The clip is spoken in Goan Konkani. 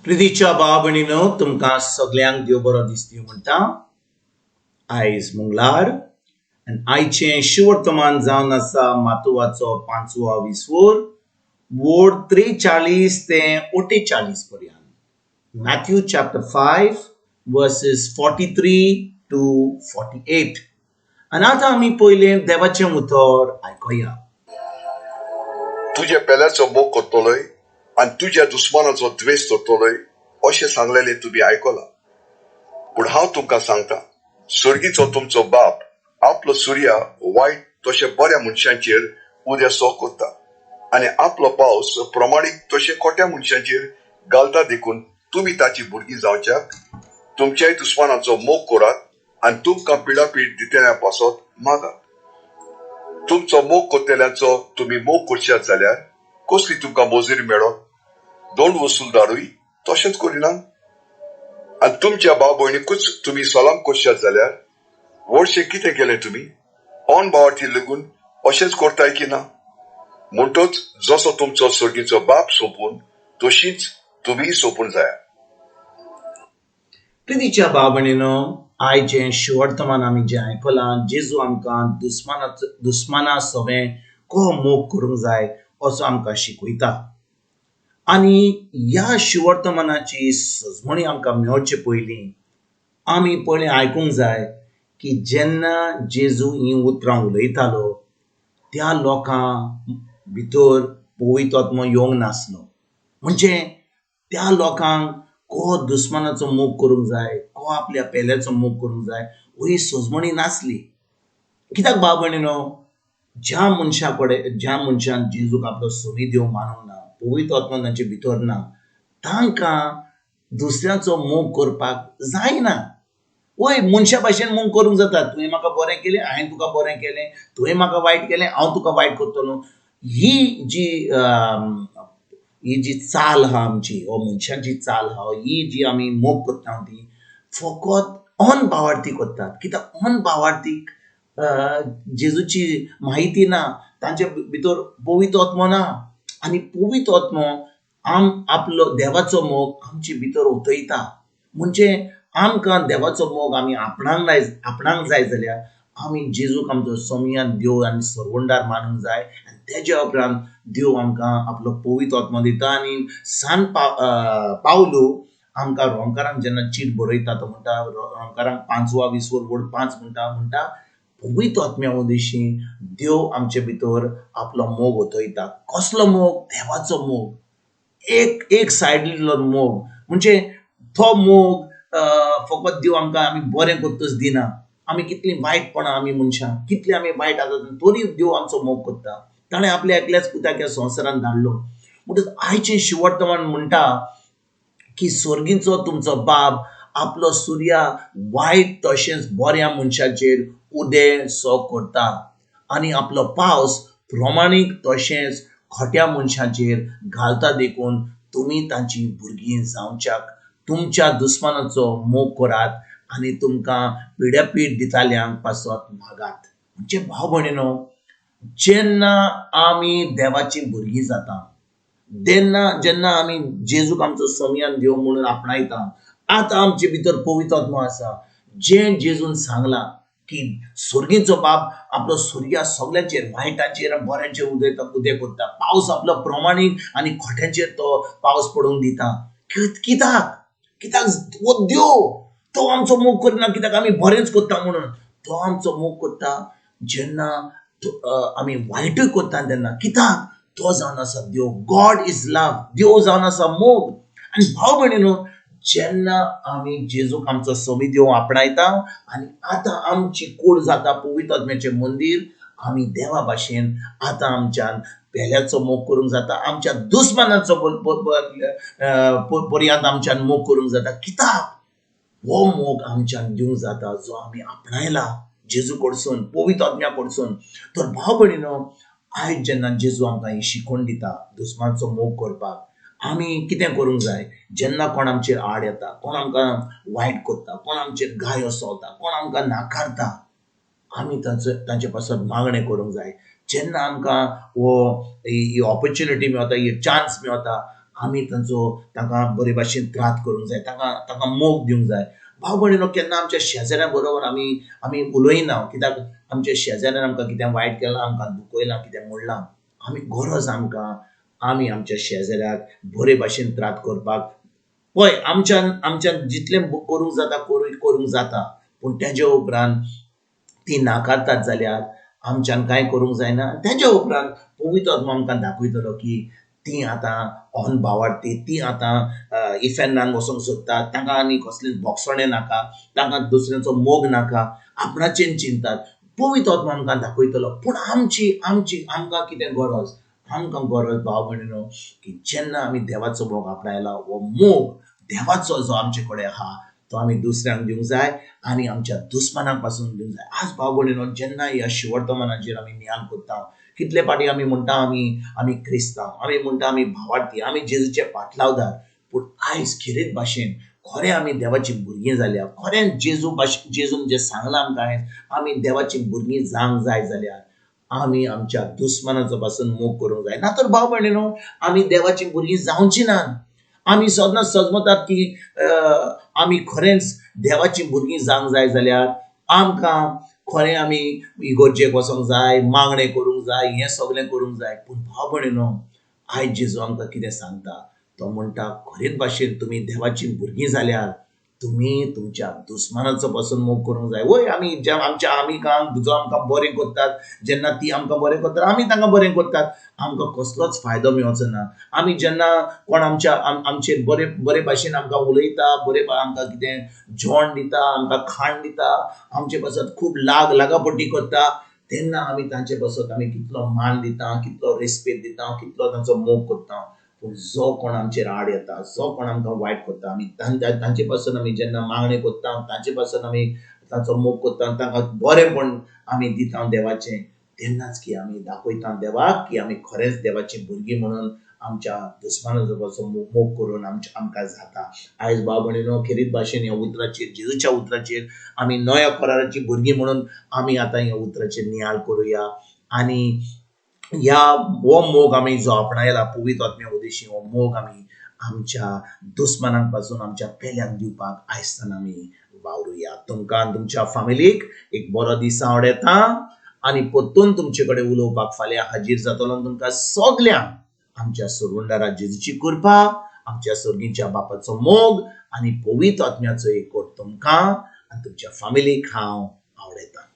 प्रितीच्या भाव भयणीनो, तुमकां सगल्यांक देव बरो दिसती म्हणटा. आयज मंगळार आनी आयचें शिवर्तमान जावन आसा मातुवाचो पांचवो विसवोर, वोर्ड 43 ते 48 पर्यंत. Matthew chapter 5 verses 43 to 48. आनी आतां आमी पयलें देवाचें उतर आयकुया. तुज्या पेल्याचो मोग करतलोय आनी तुज्या दुस्मानाचो द्वेश धरतलोय अशें सांगलेलें तुमी आयकलां. पूण हांव तुमकां सांगता, सर्गीचो तुमचो बाप आपलो सुर्या वायट तशें बऱ्या मनशांचेर उदेसो करता आनी आपलो पावस प्रमाणीक तशें खोट्या मनशांचेर घालता. देखून तुमी ताची भुरगीं जावच्याक तुमच्याय दुस्मानाचो मोग करात आनी तुमकां पिडापीड दितल्या पासत मागात. तुमचो मोग करतल्यांचो तुमी मोग करशात जाल्यार कसली तुमकां मजुरी मेळत? दोन वसुलदारूय तशेंच करिना? आनी तुमच्या भाव भयणीकूच तुमी सलाम करशात जाल्यार व्हडशें कितें केलें तुमी? अनभावार्थी लेगून अशेंच करताय की ना? म्हणटच जसो तुमचो सर्गीचो बाप सोंपून तशीच तुमीय सोंपून जाया. प्रितीच्या भाव भयणीनो, आयचें शिवर्तमान आमी जें आयकलां, जेजू आमकां दुस्मानाचो दुस्माना सवें को मोग करूंक जाय असो आमकां शिकयता. आनी ह्या शिवर्तमानाची सजमणी आमकां मेळचे पयलीं आमी पयलीं आयकूंक जाय की जेन्ना जेजू हीं उतरां उलयतालो त्या लोकां भितर पवित्र आत्मो येवंक नासलो. म्हणजे त्या लोकांक को दुस्मानाचो मोग करूंक जाय, को आपल्या पेल्याचो मोग करूंक जाय ही सजमणी नासली. कित्याक भाव भयणीनो, ज्या मनशा कडेन, ज्या मनशान जेजूक आपलो समी देव मानूंक ना, पवित्र आत्मो तांचे भितर ना, तांकां दुसऱ्याचो मोग करपाक जायना. वय, मनशा भाशेन मोग करूंक जाता. तुवें म्हाका बरें केलें, हांवें तुका बरें केलें, तुवें म्हाका वायट केलें, हांव तुका वायट करतलो. ही जी चाल आहा आमची, हो मनशाची चाल आहा, ही जी आमी मोग करता ती फकत अनभावार्थी करतात. कित्याक अनभावार्थीक जेजूची म्हायती ना, तांचे भितर पवित्र आत्मो ना. आनी पवित्र आत्मो आपलो देवाचो मोग आमचे भितर ओतयता. म्हणजे आमकां देवाचो मोग आमी आपणाक जाय जाल्यार आमी जेजूक आमचो सोमयान देव आनी सरवंडार मानूंक जाय. आनी तेज्या उपरांत देव आमकां आपलो पवित्र आत्मो दिता. आनी सान पावलू आमकां रोमकारांक जेन्ना चीट बरयता तो म्हणटा, रोमकारांक पांचवा विसवर वड 5 म्हणटा, पवित्र आत्म्या उदेशी देव आमचे भितर आपलो मोग ओतयता. कसलो मोग? देवाचो मोग, एक एक सायडीलो मोग. म्हणजे तो मोग फकत देव आमकां आमी बरें करतच दिना. आमी कितलीं वायटपणां, आमी मनशां कितलीं आमी वायट आसता तरी देव आमचो मोग करता. ताणें आपल्या एकल्याच पुताक ह्या संवसारांत धाडलो. म्हणटच आयचें शिवर्तमान म्हणटा की सर्गीचो तुमचो बाब आपलो सुर्या वायट तशेंच बऱ्या मनशाचेर उदय सो करता आनी आपलो पावस प्रमाणीक तशेंच खोट्या मनशाचेर घालता. देखून तुमी तांची भुरगीं जावच्याक तुमच्या दुस्मानाचो मोग करात आनी तुमकां पिड्यापीड दिताल्यांक पासत मागात. म्हणजे भाव भयणीनो, जेन्ना आमी देवाची भुरगीं जाता, तेन्ना जेन्ना आमी जेजूक आमचो सोमयान देव म्हणून आपणायता, आतां आमचे भितर पवित्र आत्मो आसा. जें जेजून सांगलां की सर्गीचो बाप आपलो सुर्या सगल्यांचेर, वायटाचेर बऱ्यांचेर उदय करता, पावस आपलो प्रमाणीक आनी खोट्यांचेर तो पावस पडूंक दिता. कित्याक? कित्याक हो देव तो आमचो मोग करना कित्याक आमी बरेंच करता म्हणून. तो आमचो मोग करता जेन्ना आमी वायटूय करता तेन्ना. कित्याक तो जावन आसा देव. गॉड is love. देव जावन आसा मोग. आनी भाव भयणीनो, जेन्ना आमी जेजूक आमचो समी देव आपणायता आनी आतां आमची कूड जाता पवित्र आत्म्याचें मंदीर, आमी देवा भाशेन आतां आमच्यान पेल्याचो मोग करूंक जाता, आमच्या दुस्मानाचो पर्यंत आमच्यान मोग करूंक जाता. कित्याक हो मोग आमच्यान दिवंक जाता जो आमी आपणायला जेजू कडसून, पवित्र आत्म्या कडसून. तर भाव भयणीनो, आयज जेन्ना जेजू आमकां ही शिकवण दिता दुस्मानाचो मोग करपाक, आमी कितें करूंक जाय? जेन्ना कोण आमचेर आड येता, कोण आमकां वायट करता, कोण आमचेर गायो सोलता, कोण आमकां नाकारता, आमी तांचे पासत मागणें करूंक जाय. जेन्ना आमकां हो ही ऑपॉर्च्युनिटी मेवता, ही चान्स मेवता, आमी तांचो तांकां बरे भाशेन त्रात करूंक जाय, तांकां मोग दिवंक जाय. भाव भयणीनो, केन्ना आमच्या शेजाऱ्यां बरोबर आमी उलयना, कित्याक आमच्या शेजाऱ्यान आमकां कितें वायट केलां, आमकां दुखयलां, कितें म्हणलां. आमी गरज आमकां आमी आमच्या शेजाऱ्याक बरे भाशेन त्रात करपाक. पळय आमच्यान जितलें करूंक जाता करूंक जाता, पूण तेज्या उपरांत ती नाकारतात जाल्यार आमच्यान कांय करूंक जायना. तेज्या उपरांत पवित्र आत्मा आमकां दाखयतलो की ती आतां ऑन भावार्थी, ती आतां इफेर्नान वचोंक सोदतात, तांकां आनी कसलें भोगसणें नाका, तांकां दुसऱ्यांचो मोग नाका, आपणाचेर चिंतात. पवित्र आत्मा आमकां दाखयतलो. पूण आमची आमची आमकां कितें गरज, आमकां गरज भाव भयणीनो की जेन्ना आमी देवाचो मोग आपणायला, हो मोग देवाचो जो आमचे कडेन आहा तो आमी दुसऱ्यांक दिवंक जाय आनी आमच्या दुस्मानाक पासून दिवंक जाय. आज भाव भयणीनो, जेन्ना ह्या शिवर्तमानाचेर आमी नियाळ करता, कितले फाटी आमी म्हणटा आमी क्रिस्तांव, आमी म्हणटा आमी भावार्थी, आमी जेजूचे पाटलावदार, पूण आयज खेरीत भाशेन खरें आमी देवाची भुरगीं जाल्या, खरें जेजून जें सांगलां आमकां आयज आमी देवाची भुरगीं जावंक जाय जाल्यार आमी आमच्या दुस्मानाचो पासून मोग करूंक जाय. ना तर भाव भयणीनो, आमी देवाची भुरगीं जावची ना. आमी सदना सजमतात की आमी खरेंच देवाची भुरगीं जावंक जाय जाल्यार आमकां खरें आमी इगोर्जेक वचोंक जाय, मागणें करूंक जाय, हें सगळें करूंक जाय. पूण भाव भयणीनो, आयज जेजू आमकां कितें सांगता, तो म्हणटा खरेंच भाशेन तुमी देवाची भुरगीं जाल्यार तुमी तुमच्या दुस्मानाचो पासून मोग करूंक जाय. वय आमी जे आमच्या आमी जो आमकां बरें करतात, जेन्ना ती आमकां बरें करतात आमी तांकां बरें करतात, आमकां कसलोच फायदो मेळचो ना. आमी जेन्ना कोण आमच्या आमचेर बरे बरे भाशेन आमकां उलयता, बरे आमकां कितें जेवण दिता, आमकां खाण दिता, आमचे पासत खूब लागापटी करता, तेन्ना आमी तांचे पासत आमी कितलो मान दिता, कितलो रेस्पेद दिता, कितलो तांचो मोग करता. पूण जो कोण आमचेर आड येता, जो कोण आमकां वायट करता, आमी तांचे पासून आमी जेन्ना मागणें करता, तांचे पासून आमी तांचो मोग करता, तांकां बरेंपण आमी दिता देवाचें, तेन्नाच की आमी दाखयता देवाक की आमी खरेंच देवाची भुरगीं म्हणून आमच्या दुस्मानाचो पासून मोग करून आमकां जाता. आयज भाव भयणीनो, खेरीत भाशेन ह्या उतराचेर, जेजूच्या उतराचेर आमी नव्या कराराची भुरगीं म्हणून आमी आतां ह्या उतराचेर नियाळ करुया आनी ह्या हो मोग आमी जो आपणायला पवित्र आत्म्या उदेशी, हो मोग आमी आमच्या दुस्मानांक पासून आमच्या पेल्यांक दिवपाक आयजताना आमी वावरुया. तुमकां आनी तुमच्या फामिलीक एक बरो दीस आवडटा आनी परतून तुमचे कडेन उलोवपाक फाल्यां हाजीर जातलो. तुमकां सगल्यांक आमच्या सोडवणदारा जेजूची कृपा, आमच्या सर्गीच्या बापाचो मोग आनी पवित्र आत्म्याचो एकवट तुमकां आनी तुमच्या फामिलीक हांव आवडटा.